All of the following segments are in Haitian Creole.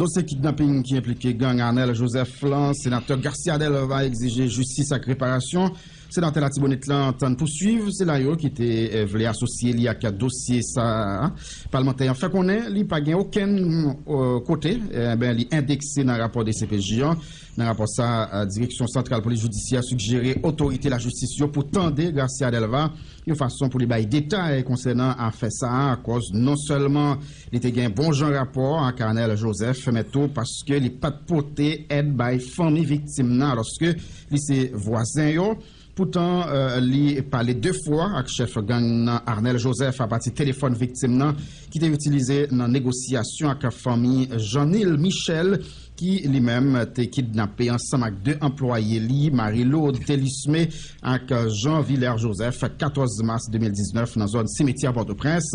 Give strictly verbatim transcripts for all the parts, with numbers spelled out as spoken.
Dosye kidnaping ki enplike gang Arnel Joseph lan, senatè Garcia Delva egzije jistis ak reparasyon. Senatè Latibonit lan tann pouswiv sila yo ki te, eh, vle asosye li ak dosye sa a. Palmantè an fè konnen li pa gen okenn, eh, kote, eh, ben, li endekse nan rapò D C P J an. Nan rapò sa a, Direksyon Santral Polis Jidisyè sigjere otorite lajistis yo pou tande Garcia Delva yon fason pou li bay detay konsènan afè sa a, akòz non sèlman li te gen bon jan rapò ak Arnel Joseph, men tou paske li pa t pote èd bay fanmi viktim nan, alòske li se vwazen yo. Poutan, eh, li pale de fwa ak chèf gang nan, Arnel Joseph, apati telefòn viktim nan ki te itilize nan negosyasyon ak fanmi Jeanil Michel, ki li menm te kidnape ansanm ak de anplwaye li, Marie-Lourdes Delisme ak Jean Villers Joseph, katòz mas de mil diznèf, nan zòn simetyè Pòtoprens.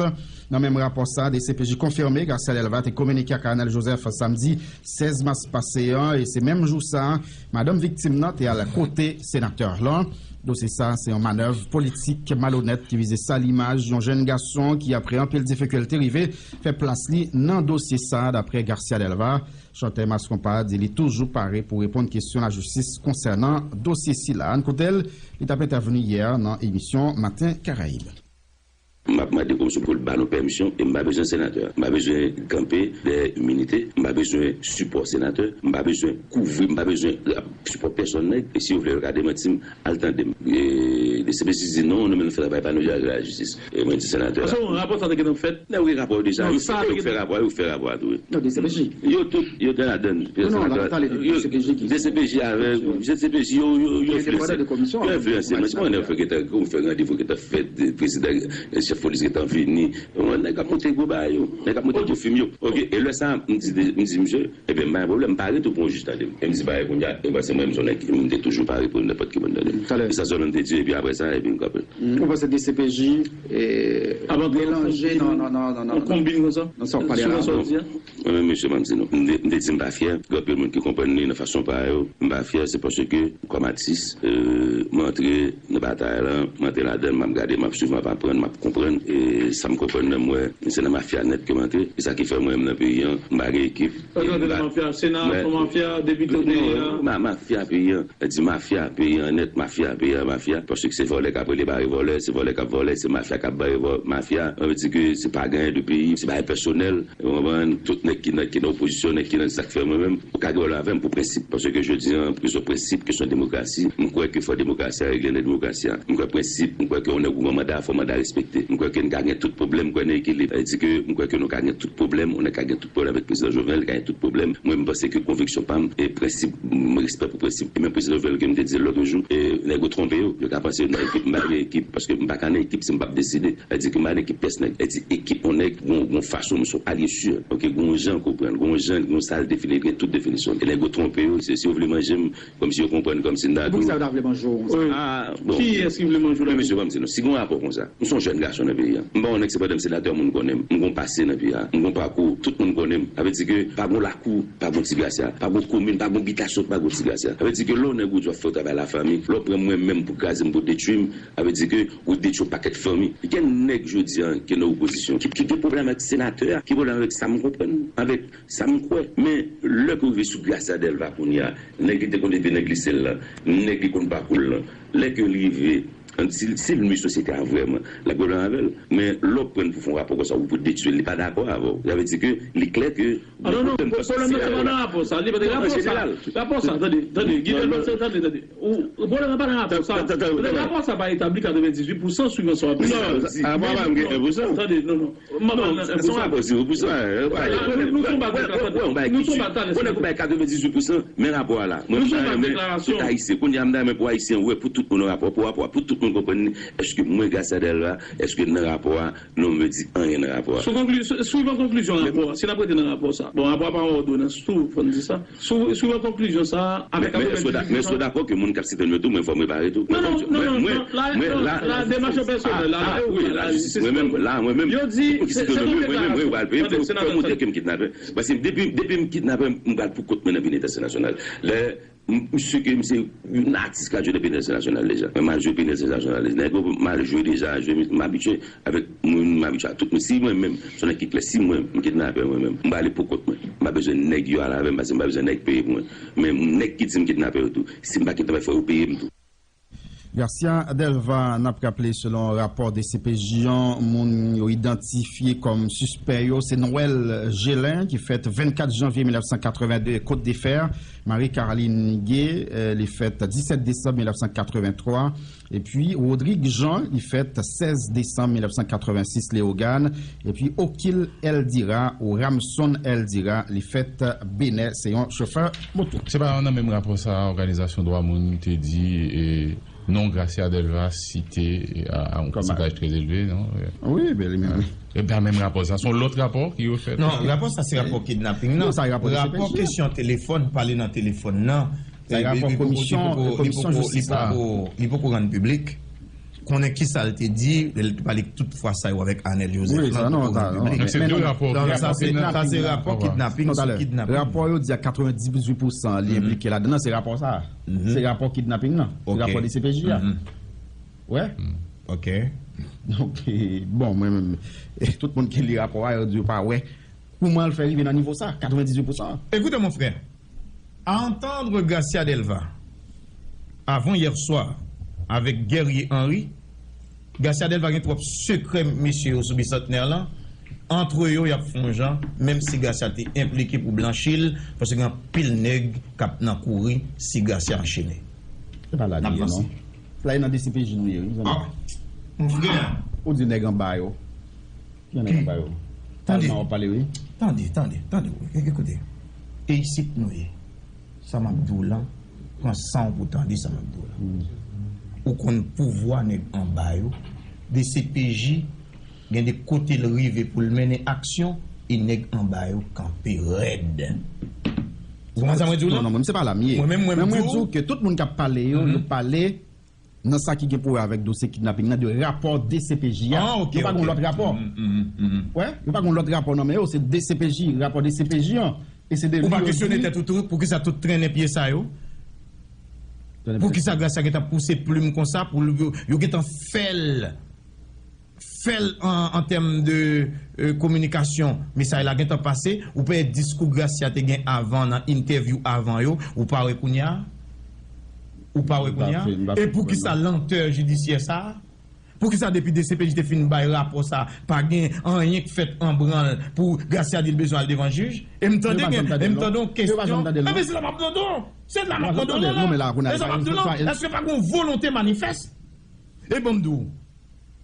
Nan menm rapò sa, D C P J konfime Garcia Delva te kominike ak Arnel Joseph samdi sèz mas pase an, e se menm jou sa a, madanm viktim nan te al kote senatè lan. Dosye sa a se yon manèv politik malonèt ki vize sal imaj yon jèn gason ki, apre anpil difikilte, rive fè plas li nan dosye sa a, daprè Garcia Delva. Chantè Mass Konpa di li toujou pare pou reponn kesyon lajistis konsènan dosye sila. Ann koute l, li t ap entèvni yè nan emisyon Maten Karayib. M ap mande komisyon pou l ba nou pèmisyon e m pa bezwen senatè. M pa bezwen kanpe dèyè iminite. M pa bezwen sipò senatè. M pa bezwen kouvri, m pa bezwen sipò pèsonn nèg. E si yo vle yo ka demanti m, al tande m. E D C P J di non, nou menm fè travay pa nou, yo al jistis. E mwen di senatè a. Paske rapò sa te gentan fèt. Nèg yo gen rapò yo deja. Non, yo sa fè, yo fè rapò, yo fè rapò a tou, wi. Non, D C P J. Yo tout, yo te ladann. Non, non, la, talè de D C P J ki D C P J avè, D C P J yo, yo, yo enfliyanse. Yo enfliyanse. Men se pa nèg fè gentan, ou fè randevou gentan fèt, prezidan, chèf polis gentan vini. Nèg ap monte gwo bagay yo. Nèg ap monte gwo fim yo. Ok, e lè sa, m di, m di misye, ebyen, m pa gen pwoblèm, m pare tou pou yon jij tande m. E m di, bagay kounye a, e paske mwen, m se yon nèg, m te toujou pare pou nenpòt ki moun tande m. E sa sèlman m te di, epi apre sa, epi m kanpe. Ou panse D C P J, eh, ap antre nan yon konbin konsa? Nan sa w pale a la? Mwen menm, mesye, m ap di nou, m te, m te di m pa fyè. Gen anpil moun ki konprann li nan fason pa yo. M pa fyè, se paske, kòm atis, eh, m antre nan batay la, m antre ladan l, m ap gade, m ap swiv, m ap aprann, m ap konprann. E sa m konprann nan, m wè, se nan mafya nèt ke m antre. E sa ki fè mwen menm nan peyi an, m pa gen ekip. Sa w antre nan mafya, Sena, se yon mafya, depite w te ye a? Non, ma-, mafya peyi an. Sa di mafya peyi an nèt, mafya peyi an, mafya. Paske se vòlè k ap rele bare vòlè, se vòlè k ap vòlè, se mafya k ap bare vò-, mafya. Sa vle di ke se pa gen de peyi, se bagay pèsonèl. Ou konprann? Tout nèg ki nan, ki nan opozisyon, nèg ki nan, sa k fè mwen menm, ou ka gen pwoblèm avè m pou prensip. Paske jodi an, kesyon prensip, kesyon demokrasi, m kwè ke fò demokrasi a regle nan demokrasi a. M kwè prensip, m kwè ke yon nèg ou gen manda, fò manda respekte. M kwè ke n ka gen tout pwoblèm, m kwè nan ekilib. Sa vle di ke m kwè ke nou ka gen tout pwoblèm, yon nèg ka gen tout pwoblèm avèk prezidan Jovenel, li ka gen tout pwoblèm. Mwen, m panse ke konviksyon pa m, e prensip, m respè pou prensip. E menm prezidan Jovenel ke m te di l lòt jou, e nèg yo twonpe yo. Yo ka panse yo nan ekip, m pa nan ekip, paske m pa ka nan ekip si m p ap deside. Sa vle di ke m pa nan ekip pès nèg. Sa vle di ekip yon nèg, gon, gon fason, m se yon alye si. Ok, gon jan konprann, gon jan, gon sa l defini, gen tout definisyon. E nèg yo twonpe yo, se si yo vle manje m, kòmsi yo konprann, kòmsi m ta tou. Poukisa yo ta vle manje w konsa? Ah, bon. Kiyès ki vle manje w la? Men mesye, ban m di nou, si gon rapò konsa, m se yon jèn gason nan peyi a. M pa yon nèg, se pandan m senatè, moun konnen m. M gon pase nan peyi a. M gon pakou, tout moun konnen m. Sa vle di ke pa gon lakou, pa gon Ti Grasya, pa gon komin, pa gon bitasyon, pa gon Ti Grasya. Sa vle di ke lè yon nèg ou di w ap fè yon travay lafanmi, lè w pran mwen menm pou kraze m, pou detwi m, sa vle di ke ou detwi yon pakèt fanmi. Gen nèg jodi a ki nan opozisyon, ki, ki gen pwoblèm avèk senatè a, ki pwoblèm avèk sa m konprann, avèk sa m kwè. Men lè ke w rive sou Grasya Delva kounye a, nèg li te konn ede nèg lise l lan, nèg li konn pakou l lan, lè ke l rive, si, si l nwi sosyete a vrèman, l ap gen pwoblèm avè l. Men lè w pran l pou fè yon rapò konsa, ou pou detwi l, li pa dakò avè w. Sa vle di ke li klè ke Ah, non, non, pwoblèm nan se pa nan rapò sa. Li pa te rapò sa. Rapò sa, tande, tande, Guy Delmas, tande, tande. Ou, pwoblèm nan pa nan rapò sa. Rapò sa pa etabli katrevendizuit pousan swivan sa w ap di. Non, rapò a pa gen en pousan. Tande, non, non. Non, se yon rapò zewo pousan. Nou se yon bagay, nou se yon bagay, tande. Bon, nèg ou bay katrevendizuit pousan, men rapò a la. Mwen, nou se yon bagay deklarasyon. Tout Ayisyen, kounye a, m ta renmen pou Ayisyen wè, pou tout moun nan rapò, pou rapò a, pou tout moun konprann li. Èske mwen, Grasya Delva, èske nan rapò a, non, m vle di anyen nan rapò a. Sou konkli-, sou, swivan konklizyon rapò a, si n ap rete nan rapò sa. Bon, rapò a pa yon òdonans tou, fò n di sa. Sou, swivan konklizyon sa, avèk katrevendizuit pousan. Men, men èske w dakò ke moun k ap site m yo tou, mwen fò m repare tou? Non, non, non, non, non, la, non, la, demach yo pèsonèl, la, la, wi, lajistis, mwen menm, la, mwen menm, yo di, se, se yon deklarasyon. Mwen menm, mwen pral peye pou, pou montre ke m kidnapè. Paske depi, depi m kidnapè, m pral pou kont mwen nan penitansye nasyonal. Lè M, m si ke m se yon atis k ap jwe nan P N L C Nasyonal deja. Mwen m al jwe P N L C Nasyonal deja. Nèg yo m al jwe deja, jwe, m abitye avèk moun, m abitye ak tout moun. Si mwen menm, se yon nèg ki klè, si mwen, m kidnapè mwen menm, m prale pou kont mwen. M pa bezwen nèg yo al avè m, paske m pa bezwen nèg peye pou mwen. Men nèg ki di m kidnapè yo tou, si m pa kidnapè, fò yo peye m tou. Garcia Delva, n ap raple, selon rapò D C P J an, moun yo idantifye kòm sispè yo, se Noël Gelin, ki fèt vennkat janvye mil nèf san katreven de, Côte de Fer, Marie Caroline Gué, euh, li fèt disèt desanm mil nèf san katreven twa, epi Rodrigue Jean, li fèt sèz desanm mil nèf san katreven sis, Léogâne, epi Okil Eldira ou Ramson Eldira, li fèt Benè, se yon chofè moto. Se pa nan menm rapò sa a òganizasyon dwa moun te di e non Gracia Delva site a, a yon pousantaj trè elve, non? Wi, men li menm. E pa menm rapò sa, se yon lòt rapò ki refèt. Non, rapò sa se rapò kidnaping nan. Rapò kesyon telefòn, pale nan telefòn nan. Sa e rapò komisyon, komisyon jistis la. Li poko rann piblik. Konnen kisa l te di lè l te pale tout fwa sa yo avèk Anèl Jozèf lan pou pou rann piblik. Donk se de rapò ki ap sa se rapò kidnaping sou kidnaping. Rapò yo di a katrevendizuit pousan li enplike ladan nan se rapò sa a. Se rapò kidnaping nan. Se rapò D C P J a. Wè. Ok. Donk, bon, mwen menm, tout moun ki li rapò a yo di yo pa wè kouman l fè rive nan nivo sa, katrevendizuit pousan. Écoutez mon frère, à entendre Gracia Delva avant hier soir avec Guerrier Henry, Gracia Delva gen twòp sekrè mesye yo sou Bisantnè lan. Antre yo, y ap fè yon jan, menm si Gracia te enplike pou blanchi l, paske gen anpil nèg k ap nan kouri si Gracia anchene. Se pa la li ye non. La e nan D C P J nou ye wi zanmi. Mon frè. Ou di nèg anba yo. Ki nèg anba yo? Tande. Talman w ap pale wi. Tande, tande, tande. Ekoute. E isit nou ye. Sa m ap di w lan, pran san w pou tande sa m ap di w lan. Ou konn pouvwa nèg anba yo. D C P J gen de kote l rive pou l mennen aksyon e nèg anba yo kanpe rèd. Ou konprann sa mwen di w lan? Non, non, mwen se pa la m ye. Mwen menm mwen di w ke tout moun k ap pale yo, yo pale nan sa ki gen pou wè avèk dosye kidnaping nan, de rapò D C P J a. Yo pa gen yon lòt rapò. Wè, yo pa gen yon lòt rapò nan men yo, se D C P J, rapò D C P J an. E se de li yo di. Ou pa kesyone tèt ou tou, poukisa tout trennen pye sa yo? Poukisa Gracia gentan pouse plim konsa pou yo, yo gentan fè l fè l an, an tèm de kominikasyon, mesaj la gentan pase, ou pa wè diskou Gracia te gen avan nan entèvyou avan yo, ou pa wè kounye a? Ou pa wè kounye a? E poukisa lantè jidisyè sa a? Poukisa depi D C P J te fin bay rapò sa a, pa gen anyen k fèt an branl pou Gracia di l bezwen al devan jij? E m tande gen, e m tande yon kesyon. Enben se la m ap tande w. Se la m ap tande w la. E sa m ap di w la, èske pa gen yon volonte manifès? E ban m di w,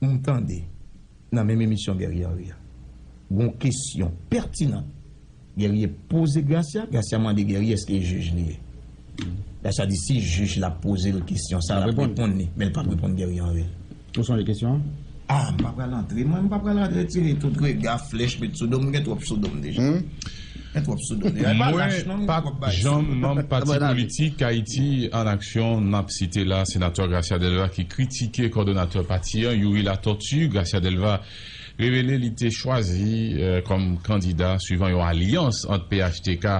m tande nan menm emisyon Guerrier Henry a, gen yon kesyon pètinan Guerrier poze Gracia, Gracia mande Guerrier èske e jij li ye. Gracia di si jij la poze l kesyon sa, l ap reponn li, men l p ap reponn Guerrier Henry. Ou sonje kesyon an? Ah, m pa pral antre, mwen, m pa pral retire tout rega, flèch, met sou do m, m gen twòp sou do m deja. Mwen pa janm manm pati politik Ayiti an Aksyon n ap site la, Senatè Gracia Delva ki kritike kòdonatè pati an, Youri Latortue. Gracia Delva revele li te chwazi kòm kandida swivan yon alyans ant P H T K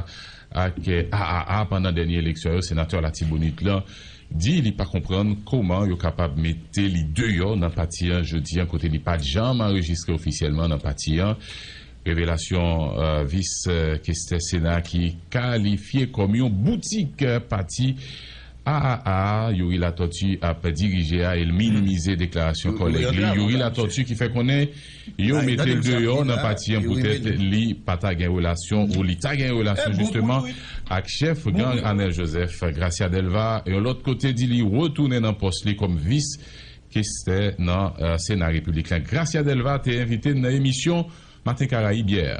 ak A A A pandan dènye eleksyon yo. Senatè Latibonit lan di li pa konprann kòman yo kapab mete li deyò nan pati an jodi an kote li pa t janm anrejistre ofisyèlman nan pati an. Revelasyon vis kestè Sena ki kalifye kòm yon boutik pati A A A Youri Latortue ap dirije a e l minimize deklarasyon kòlèg li Youri Latortue ki fè konnen yo mete l deyò nan pati an poutèt li pa ta gen relasyon ou li ta gen relasyon jisteman ak chèf gang Anèl Jozèf. Gracia Delva yon lòt kote di li retounen nan pòs li kòm vis kestè nan Sena Repiblik la. Gracia Delva te envite n nan emisyon Maten Karayib yè.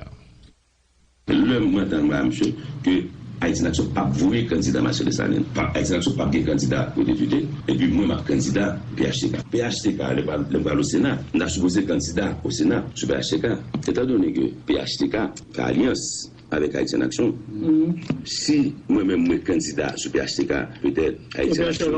Lè mwen tann mwen a misye ke Ayiti N Aksyon p ap voye kandida Marcel Desalin, p ap, Ayiti N Aksyon p ap gen kandida pou depite, epi mwen m ap kandida P H T K. P H T K, lè m pral, lè m pral o Sena, m ta sipoze kandida o Sena sou P H T K. Etandone ke P H T K fè alyans avèk Ayiti N Aksyon, si mwen menm mwen kandida sou P H T K, petèt Ayiti N Aksyon.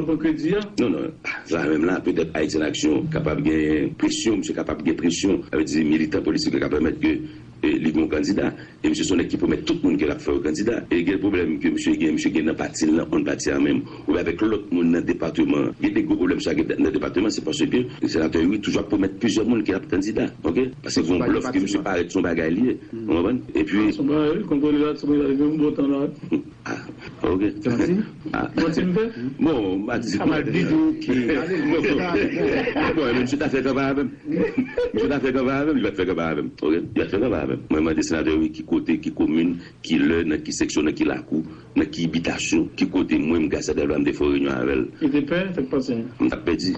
Non, non, la menm la, petèt Ayiti N Aksyon kapab gen presyon, misye kapab gen presyon, sa vle di militan politik la ka pèmèt ke e, li gen yon kandida. E misye se yon nèg ki pwomèt tout moun ke l ap fè yo kandida. E gen pwoblèm ke misye gen, misye gen nan pati l lan, yon pati a menm, oubyen avèk lòt moun nan depatman an. Gen de gwo pwoblèm sa gen nan depatman, se paske senatè Youri toujou ap pwomèt plizyè moun ke l ap kandida. Oke? Paske gen yon blòf ke misye parèt se yon bagay li ye. Ou konprann? Epi, ah, se yon bagay, wi, konprann li la, se yon bagay li, gen yon bon tan la, wi. Ah, ok. Manti? Ah. Manti m fè? Bon, m pa di. Sa mal di tou. Bon, bon, men misye ta fè kanpay avè m. Misye ta fè kanpay avè m, li pa t fè kanpay avè m. Ok? Li pa t fè kanpay avè m. Mwen mande senatè wi ki kote, ki komin, ki lè, nan ki seksyon, nan ki lakou, nan ki bitasyon, ki kote mwen, m Gassard Delva, m te fè yon reyinyon avè l. Li te pè, sa k pase? M t ap pèdi.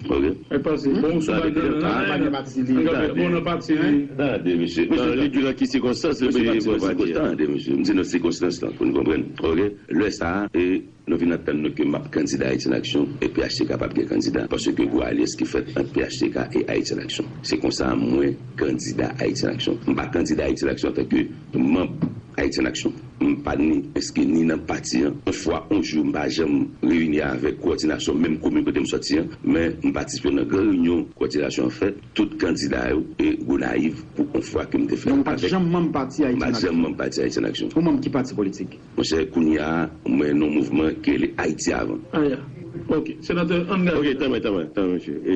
Ok? Sa k pase? Bon, ou sou bagay nan, nan, nan, nan, nan, bon, nan pati li. Tande, mesye. Non, li di nan ki sikonstans li peye pou pati a. Tande, mesye. M di nan sikonstans lan, pou n konprann. Ok? Lè sa a, e, nou vin antann nou ke m ap kandida Ayiti an Aksyon, e P H T K p ap gen kandida. Paske gwo alyans ki fèt ant P H T K e Ayiti an Aksyon. Se konsa mwen kandida Ayiti an Aksyon. M pa kandida Ayiti an Aksyon antanke manm Ayiti an Aksyon. M pa ni enskri ni nan pati an. Yon fwa, yon jou, m pa janm reyini avèk kowòdinasyon menm komin kote m sòti an, men m patisipe nan gran reyinyon kowòdinasyon an fè, tout kandida yo e Gonayiv pou yon fwa ke m te fè avèk. Donk, ou pa t janm manm pati Ayiti an Aksyon? M pa t janm manm pati Ayiti an Aksyon. Ou manm ki pati politik? Monchè, kounye a, mwen nan yon mouvman ki rele Ayiti Avan. Ah, ya. Ok. Senatè, ann gade. Ok, tanmen, tanmen, tanmen, mesye. E,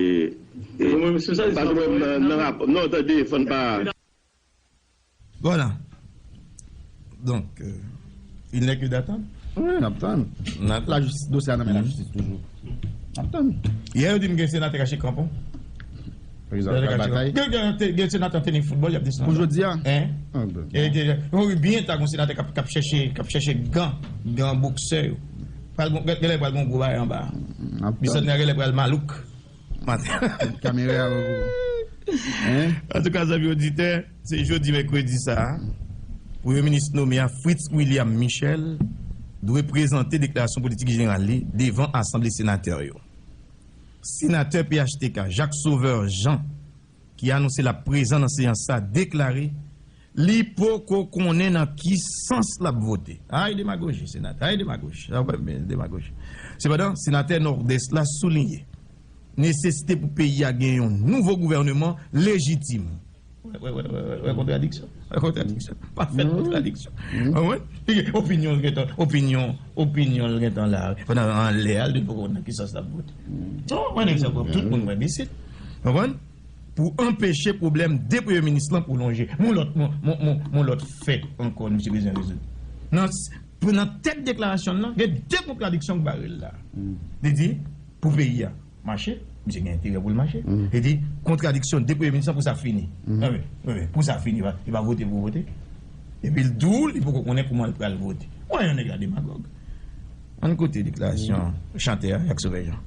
e, mwen, se sa, pa gen pwoblèm nan, nan rapò. Non, tande, fò n pa. Voilà. Donc, euh, il n'est que d'attendre. Wi, n ap tann. N ap lajistis, dosye a nan men lajistis toujou. N ap tann. Yè, yo di m gen senatè k achte kranpon. Prezidan pral batay. Gen, gen, gen, gen senatè ant teren foutbòl, y ap desann. Pou jodi a? Hein? Ah, ben. E, gen, gen, wi, byen ta, gen senatè k ap, k ap chèche, k ap chèche gan, gan boksè yo. Pral gon, gen, gen lè pral gon gwo bagay anba. N ap tann. Bisòt nèg gen lè pral malouk. Maten. Kamera yo. Hein? Antouka, zanmi oditè, se jodi mèkredi sa a, Premye Minis nome a Fritz William Michel dwe prezante deklarasyon politik jeneral li devan Asanble Senatè yo. Senatè P H T K Jacques Sauveur Jean, ki anonse l ap prezan nan seyans sa, deklare li poko konnen nan ki sans l ap vote. Ay demagoji, senatè, ay demagoji. Sa w wè, men demagoji. Sepandan, senatè Nòdès la souliye nesesite pou peyi a gen yon nouvo gouvèneman lejitim. Wè, wè, wè, wè, wè, wè kontradiksyon. Wè kontradiksyon. Pafèt kontradiksyon. Ou konprann? Li gen opinyon l gentan, opinyon, opinyon l gentan la. Pandan anlè a, li poko nan ki sans l ap vote. Sa w konprann egzanp, tout moun wè enbesil. Ou konprann? Pou anpeche pwoblèm de premye minis lan pwolonje. Yon lòt, yon, yon, yon, yon lòt fè ankò, misye bezwen rezoud. Nan, s- pou nan tèt deklarasyon l lan, gen de kontradiksyon k bare l la. Li di, pou peyi a mache, misye gen enterè pou l mache. Li di, kontradiksyon de premye minis lan pou sa fini. Wi, wi, wi, pou sa fini, li pa, li pa vote pou vote. Epi l di w, li poko konnen kouman l pral vote. Wè, yon nèg la demagòg. Ann koute deklarasyon chantè a, Jacques Sauveur Jean.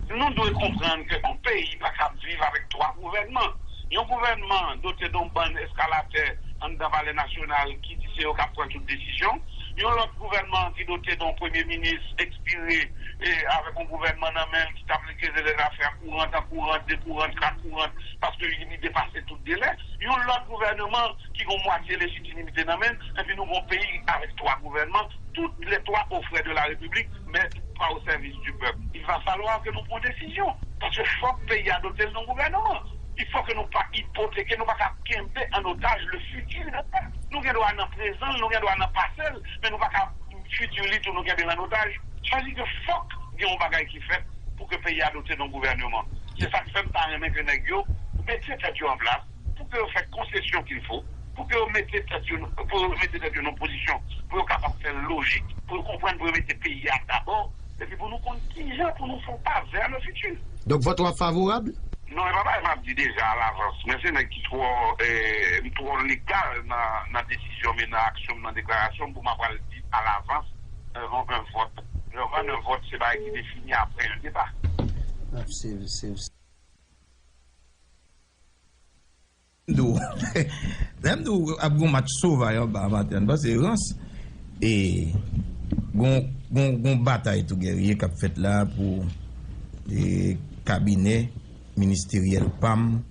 Nou dwe konprann ke yon peyi pa kab viv avèk twa gouvènman. Yon gouvènman dote de yon bann eskalatè anndan Palè Nasyonal ki di se yo k ap pran tout desizyon. Yon lòt gouvènman ki dote de yon premye minis ekspire, e, avèk yon gouvènman nan men l ki t aplike zafè kourant an kourant, de kourant, kat kourant, paske li depase tout delè. Yon lòt gouvènman ki gon mwatye lejitimite nan men l, epi nou gon peyi avèk twa gouvènman, toutes les trois aux frères de la République, mais pas au service du peuple. Il va falloir que nou pran desizyon, paske fòk peyi a dote l de yon gouvènman. Il faut que nou pa ipoteke, nou pa ka kenbe an otaj le futur de peuple. Nou gen dwa nan prezan l, nou gen dwa nan pase l, men nou pa ka fiti li tou, nou kenbe l an otaj. Sa vle di ke fòk gen yon bagay ki fèt pou ke peyi a dote de yon gouvèneman. Se sa k fè m ta renmen ke nèg yo mete tèt yo an plas, pou ke yo fè konsesyon qu'il faut, pou ke yo mete tèt yo, pou yo mete tèt yo nan pozisyon, pou yo kapab fè lojik, pou yo konprann, pou yo mete peyi a dabò, epi pou nou konn kijan pou nou fè yon pa vers le futur. Donk, vòt ou a favorab? Non, e pa bagay m ap di deja alavans. Mwen se nèg ki twò, eh, m twò legal nan, nan desizyon m e nan aksyon m, nan deklarasyon m, pou m ap pral di alavans, eh, yon, yon vòt. Yon, yon vòt, se bagay ki defini apre yon deba. Ah, se, se, M di w, lè m di w ap gon match sovaj anba a maten an, m panse rans. E gon, gon, gon batay tou gèrye k ap fèt la pou, e, kabinè ministeryèl pa m,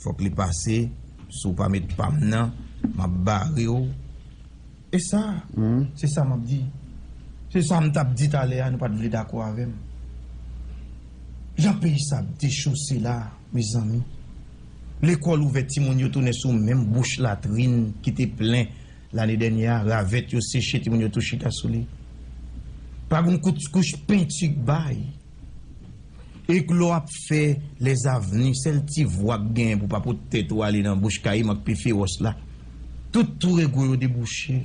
fòk li pase, si w pa met pa m nan, m ap bare w. E sa, se sa m ap di. Se sa m t ap di talè a, nou pa t vle dakò avè m. Jan peyi sa ap dechose la, mezanmi. Lekòl ouvè, timoun yo tounen sou menm bouch latrin ki te plen lane dènyè a, ravèt yo seche, timoun yo tou chita sou li. Pa gen kout kouch penti k bay. E k lè w ap fè lèzavni, sèl ti vwa k genyen pou pa pot tèt ou ale nan bouch kayim ak pi fewòs la. Tout twou rego yo debouche.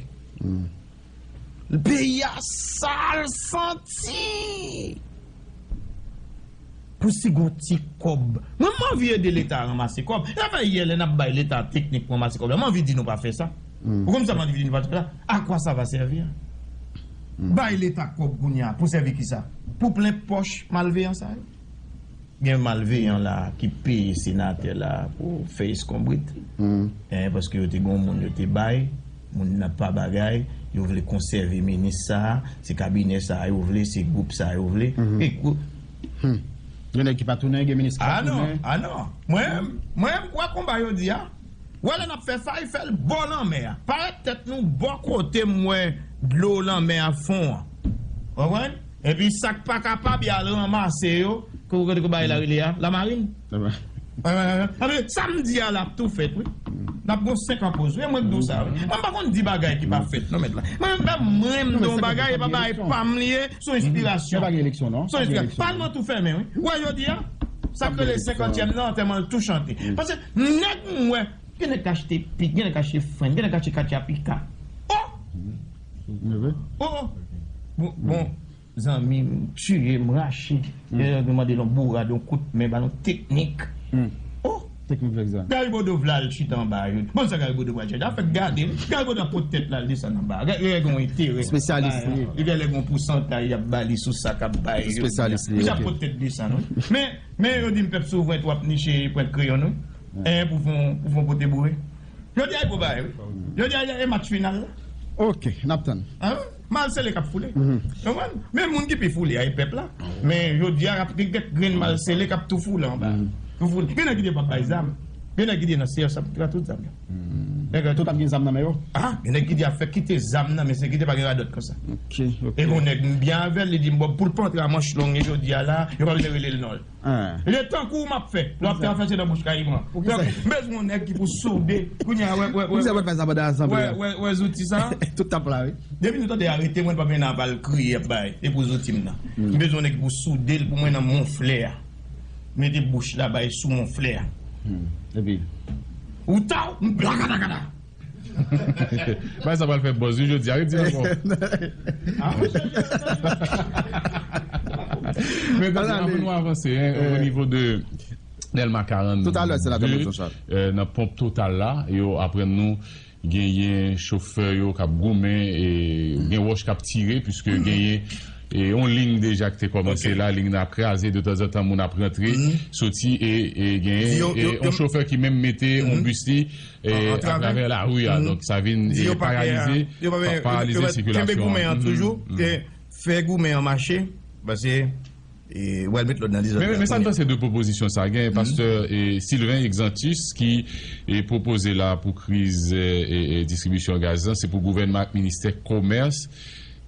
Peyi a sal santi. Pou si gon ti kòb. Mwen, m anvi ede Leta ranmase kòb. E sa fè yè, lè n ap bay Leta teknik pou ranmase kòb la, m anvi di nou pa fè sa. Ou konprann sa m anvi di nou pa fè sa? A kwa sa va sèvi? Bay Leta kòb kounye a, pou sèvi ki sa? Pou plen pòch malveyan sa yo? Gen malveyan la ki peye senatè la pou fè eskonbrit. En, paske yo te gen yon moun yo te bay, moun nan pa bagay, yo vle konsève minis sa a, se kabinè sa a yo vle, se gwoup sa a yo vle. E gwoup. Gen nèg ki pa tounen, gen minis ki pa tounen. A non, a non. Mwen, mwen, m kwè konba yo di a. Wè lè n ap fè fay, fè l bò lanmè a. Parèt tèt nou bò kote m wè dlo lanmè a fon an. Konprann? Epi sa k pa kapab, y al ranmase yo. Kote, kote, kote bagay la rele a? Lamarin? Anben, sa m di a la ap tou fèt, wi. N ap gon senk an poz, wi. E mwen k di w sa, wi. Mwen m pa konn di bagay ki pa fèt, non, mèt la. Mwen, mwen, mwen, m di yon bagay, e pa bagay pa m li ye, se yon enspirasyon. Se pa gen eleksyon, non? Se yon enspirasyon. Palman tou fèmen, wi. Wè, jodi a, sa k rele senkantyèm nan, antèman l tou chante. Paske nèg m wè, gen nèg k achte pik, gen nèg k achte frenn, gen nèg k achte katya pika. Oh! Oh, oh. Bon, bon, zanmi m tiye m, rache. Gen nèg mande l yon bourad, yon kout men, ba l yon teknik. Oh! Teknik vlè egzan. Gary Bodeau vle al chita anba a, yo. Bon, sa Gary Bodeau pral chita? Fèk gade l. Gary Bodeau ap pot tèt la, l desann anba a. Gade, gen yon enterè. Espesyalis li ye. Li gen lè gen yon pousantay y ap ba li sou sa k ap bay yo. Espesyalis li ye. Misye ap pot tèt desann, wi. Men, men yo di m pèp souvren tou ap niche pwent kreyon, wi. En, pou fon, pou fon pote boure. Jodi a, e gwo bagay, wi. Jodi a, e match final la. Ok, n ap tann. An? Mal sele k ap foule. Konprann? Men moun ki pi foule a, e pèp la. Men jodi a, ap gen kèk grenn mal sele k ap tou foule anba. Tou foule. Gen nèg ki te pa bay zam. Gen nèg ki te nan C S ap tout zam yo. Nèg yo tout ap gen zam nan men yo? Ah, gen nèg ki di ap fè kite zam nan, men se kite pa gen radòt konsa. Ok, ok. E gon nèg m byen avè l, li di m, bon, pou l pa antre a manch long, e jodi a la, yo pa bezwen rele l non. Li tankou w m ap fè. Lè w ap fè afè se nan bouch kayim an. M bezwen yon nèg ki pou soude. Kounye a, wè, wè, wè, wè, wè, wè zouti sa. Tout t ap la, wi. Depi nou tande arete mwen, pa gen aval kriye ap bay. E pou zouti m nan. M bezwen yon nèg ki pou soude l pou mwen nan monflè a. Mete bouch la bay sou monflè a. Epi? Ou ta w, m blakadakada. Bagay sa pral fè buzz, wi, jodi a, wi, di m ankò. Men, tande, anvan nou avanse, hein, o nivo de Dèlma karannde, euh, nan ponp Total la, yo aprann nou genyen chofè yo k ap goumen, e gen wòch k ap tire, piske genyen, e yon liy deja ki te kòmanse la, liy nan ap kraze, detanzantan moun ap rantre, soti, e, e genyen, e yon chofè ki menm mete yon bis li, e, atravè lari a. Donk, sa vin, e, paralize pa, paralize sikilasyon an. Kenbe goumen an toujou, e fè goumen an mache, paske, e, w al met lòd nan dezòd la. Men, men sa n panse de pwopozisyon sa? Gen pastè, e, Sylvain Exantus ki, e, pwopoze la pou kriz, e, e, e, distribisyon gaz lan, se pou gouvènman ak ministè komès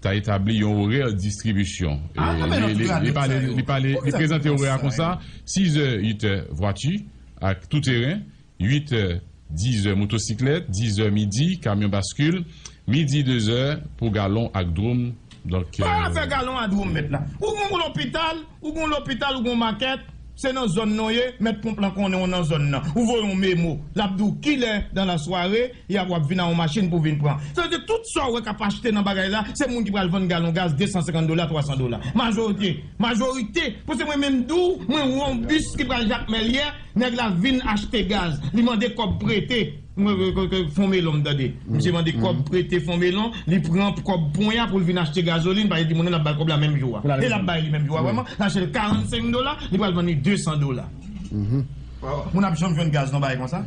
ta etabli yon orè distribisyon. E, li, li, li pale, li pale, li prezante orè a konsa, sizè, uitè, vwati ak tou teren, uitè, dizè, motosiklèt, dizè, midi, kamyon baskil, midi, dezè, pou galon ak dwòm. Donk, pa afè galon a dwòm, mèt la. Ou gon lopital, ou gon lopital, ou gon makèt, se nan zòn nan w ye, mèt ponp lan konnen w nan zòn nan. Ou voye yon memo, l ap di w kilè dan lasware, y ap, w ap vin a yon machin pou vin pran. Sa vle di tout sa w wè k ap achte nan bagay la, se moun ki pral vann galon gaz de san senkant dola, twa san dola. Majorite, majorite, paske mwen menm di w, mwen wè yon bis ki pral Jakmèl yè, nèg la vin achte gaz, li mande kòb prete, mwen, mwen, mwen, mwen, Fon Melon, m tande. Misye mande kòb prete Fon Melon, li pran kòb ponya pou l vin achte gazolin, paske di moun nan l ap bay kòb la menm jou a. E l ap bay li menm jou a, vrèman, l achte l karannsenk dola, li pral vann li de san dola. Moun ap janm jwenn gaz nan bagay konsa?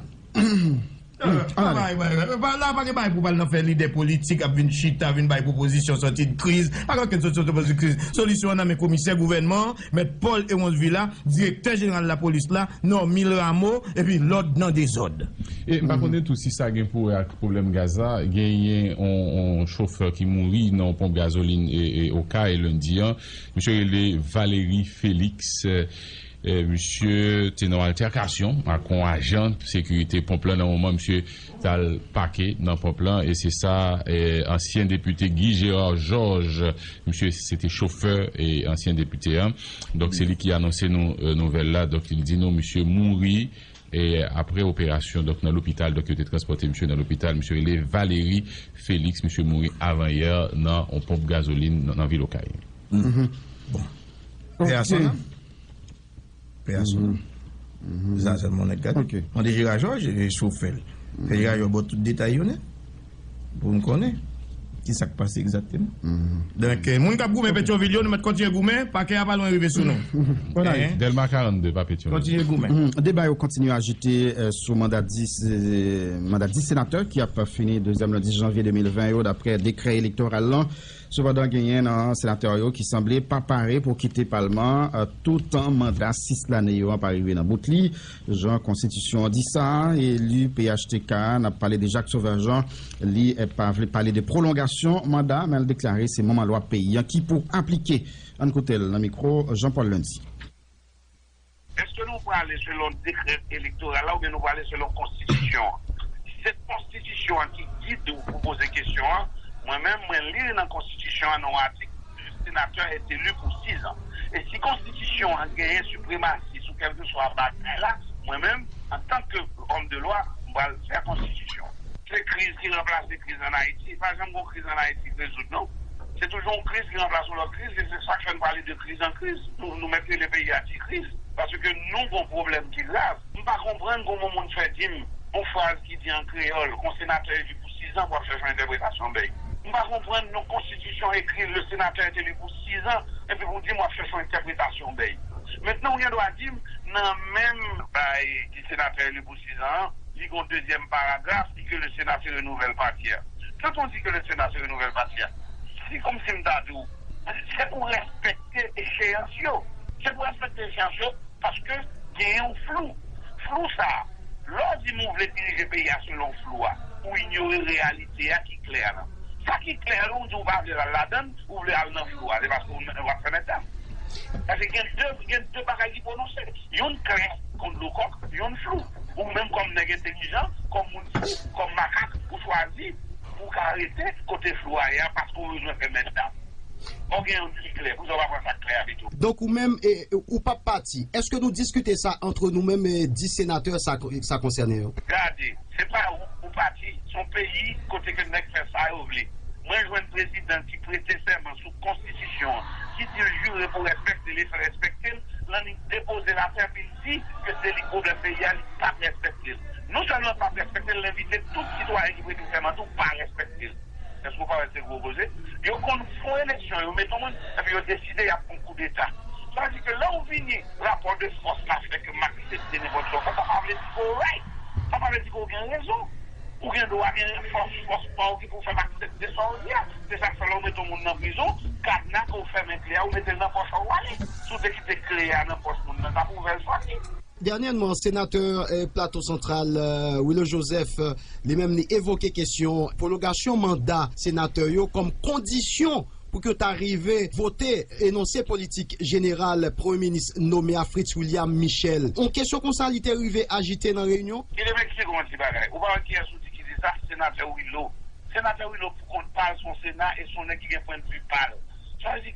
Ah, pa, pa, pa, la, pa gen bagay pou pral nan fè lidè politik ap vin chita, vin bay pwopozisyon sòti de kriz. Pa gen okenn sòti, sòti de kriz. Solisyon an nan men komisè gouvènman, mèt Paul Héronce Villa, direktè jeneral lapolis la, Normil Rameau, epi lòd nan dezòd. E m pa konnen tou si sa gen pou wè ak pwoblèm gaz la. Genyen on, on chofè ki mouri nan yon ponp gazolin e, e Okay lendi an. Misye rele Valery Félix. eh, misye te nan yon altèkasyon ak yon ajan sekirite ponp lan. Nan moman misye t al pake nan ponp lan, e se sa, eh, ansyen depite Guy Gérard Georges, misye se te chofè e ansyen depite an. Donk, se li ki anonse nou, eh, nouvèl la. Donk, li di nou misye mouri, e apre operasyon, donk, nan lopital, donk, yo te transpòte misye nan lopital. Misye rele Valéry Félix, misye mouri avanyè nan yon ponp gazolin nan, nan vil Okay. Bon. Pè a son nanm. Pè a son nanm. Se sa sèlman nèg gade. Mande Jera Jòj, e chofè l. Fè Jera Jòj ba w tout detay yo nèt. Pou n konnen ki sa k pase egzakteman. Donk, eh, moun k ap goumen Petyonvil yo, nou mèt kontinye goumen, pakè a pa lwen rive sou nou. Dèlma karannde, pa Petyonvil. Kontinye goumen. Deba yo kontinye ajite, eh, sou manda dis, eh, manda dis senatè ki ap fini dezyèm lendi janvye de mil ven yo, daprè dekrè elektoral lan. Sepandan, genyen nan senatè yo ki sanble pa pare pou kite palman, eh, toutan manda sis lane yo an pa rive nan bout li. Jan konstitisyon an di sa, eli P H T K, n ap pale de Jacques Sauveur Jean, li, eh, pa vle pale de pwolongasyon manda, men l deklare se manman lwa peyi an ki pou aplike. Ann koute l nan mikwo Jean Paul Lundi. Èske nou prale selon dekrè elektoral la oubyen nou prale selon konstitisyon an? Si se konstitisyon an ki gid ou pou poze kesyon an, mwen menm, mwen li l nan konstitisyon an nan yon atik, le sénateur est élu pour six ans. E si konstitisyon an genyen sipremasi sou kèlkeswa bagay la, mwen menm, antanke òm de lwa, m pral fè konstitisyon. Se kriz ki ranplase kriz ann Ayiti. Pa janm gon kriz ann Ayiti k rezoud, non. Se toujou yon kriz ki ranplase yon lòt kriz, e se sa k fè n pale de kriz an kriz. Nou, nou mèt rele peyi a ti kriz, paske nou gon pwoblèm ki grav. M pa konprann kòman moun fè di m yon fraz ki di an kreyòl, yon senatè eli pou sizan, pou w ap chèche yon entèpretasyon bèy. M pa konprann yon konstitisyon ekri, le sénateur est élu pour six ans, epi pou w di m w ap chèche yon entèpretasyon bèy. Mentnan, ou gen dwa di m, nan menm bay di senatè eli pou sizan an, li gon dezyèm paragraf, di ke le Sénat se renouvèl pati a. Quand on dit que le Sénat se renouvèl pati a, si kòmsi m ta di w, se pou respekte echeyans yo. Se pou respekte echeyans yo, paske genyen yon flou. Flou sa a, lè w di m ou vle dirije peyi a selon flou a, ou inyore reyalite a ki klè a lan. Sa ki klè a lan, ou di ou pa vle l al ladan l, ou vle al nan flou a, se paske ou, ou ap fèmen dam. Paske gen de, gen de bagay ki pwononse. Youn klè kon dlo kòk, youn flou. Ou menm kòm nèg entelijan, kòm moun fou, kòm makak, ou chwazi pou w ka rete kote flou a ye a paske w bezwen fèmen dam. Fò w gen youn ki klè, poukisa w pa pran sa k klè a pito? Donk ou menm, e, ou p ap pati. Èske nou diskite sa antre nou menm, e, dis senatè sa, sa konsène yo? Gade, se pa ou pou pati, se yon peyi kote ke nèg fè sa yo vle. Mwen jwenn prezidan ki prete sèman sou konstitisyon an, ki di l jire pou respekte l e fè respekte l, lan li depoze l atè epi l di ke se li k pwoblèm peyi a, li p ap respekte l. Non sèlman l p ap respekte l, l envite tout sitwayen ki prete sèman tou pa respekte l. Èske w pa wè se gwo koze? Yo konn fè yon eleksyon, yo mete yon moun, epi yo deside y ap fè yon koudeta. Sa vle di ke lè w vini, rapò de fòs la fè ke m aksepte nenpòt sa w fè, sa pa vle di ke w right. Sa pa vle di ke w gen rezon. Ou gen dwa gen fòs, fòs pa w ki pou fè m aksepte sa w di a. Se sa k fè lè w mete yon moun nan prizon, kadna ke w fèmen kle a, ou mete l nan pòch ou, w ale. Si w te kite kle a nan pòch moun nan, t ap ouvè l sòti. Dènyèman, senatè, eh, Plato Santral, eh, Willo Joseph, eh, li menm li evoke kesyon pwolongasyon manda senatè yo kòm kondisyon pou ke yo ta rive vote enonse politik jeneral Premye Minis nome a Fritz William Michel. Yon kesyon konsa li te rive ajite nan reyinyon? Kite m eksplike w yon ti bagay. Ou pa wè kiyès ou di ki di sa? Senatè Willo. Senatè Willo pou kont pa l, se yon sena e se yon nèg ki gen pwennvi pa l. Sa vle di